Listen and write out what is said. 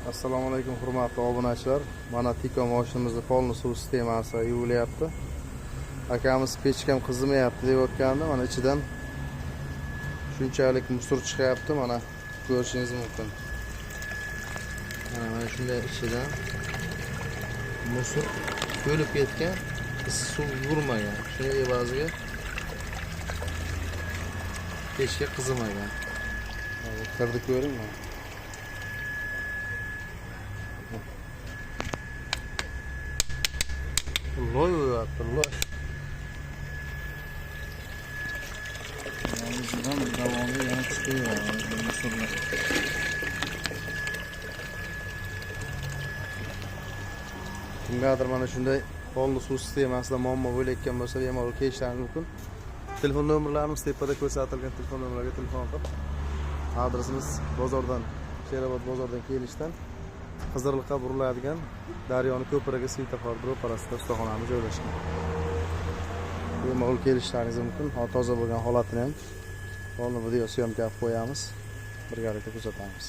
Assalomu alaykum hurmatli obunachilar. Mana Tiko mashinamizda polni suv sistemasi yuvilyapti. Akamiz pechkam qizimayapti deyotgandi. Mana ichidan shunchalik musor chiqyapti. Mana ko'rishingiz mumkin. Mana shunday ichidan musor to'lib ketgan, issiq suv yurmagan. Shuning evaziga pechka qizimagan. Kirdi ko'ring mana. Loy bo'lyapti, loy. Yalnızdan davomli yana chiqaveradi musorlar. Kimgadir mana shunday polni suv sistemasida muammo bo'layotgan bo'lsa, bemalol kelishlari mumkin. Telefon nomerlarimiz tepada ko'rsatilgan telefon nomerlarga telefon qilib, adresimiz bozordan, Sherobod bozordan kelishdan Qizirliqqa buriladigan daryoni ko'prigi svetofor ro'parasida ustaxonamiz joylashgan. Bemalol kelishlaringiz mumkin. Hozir toza bo'lgan holatini ham polni video syomka qilib qo'yamiz. Birgalikda kuzatamiz.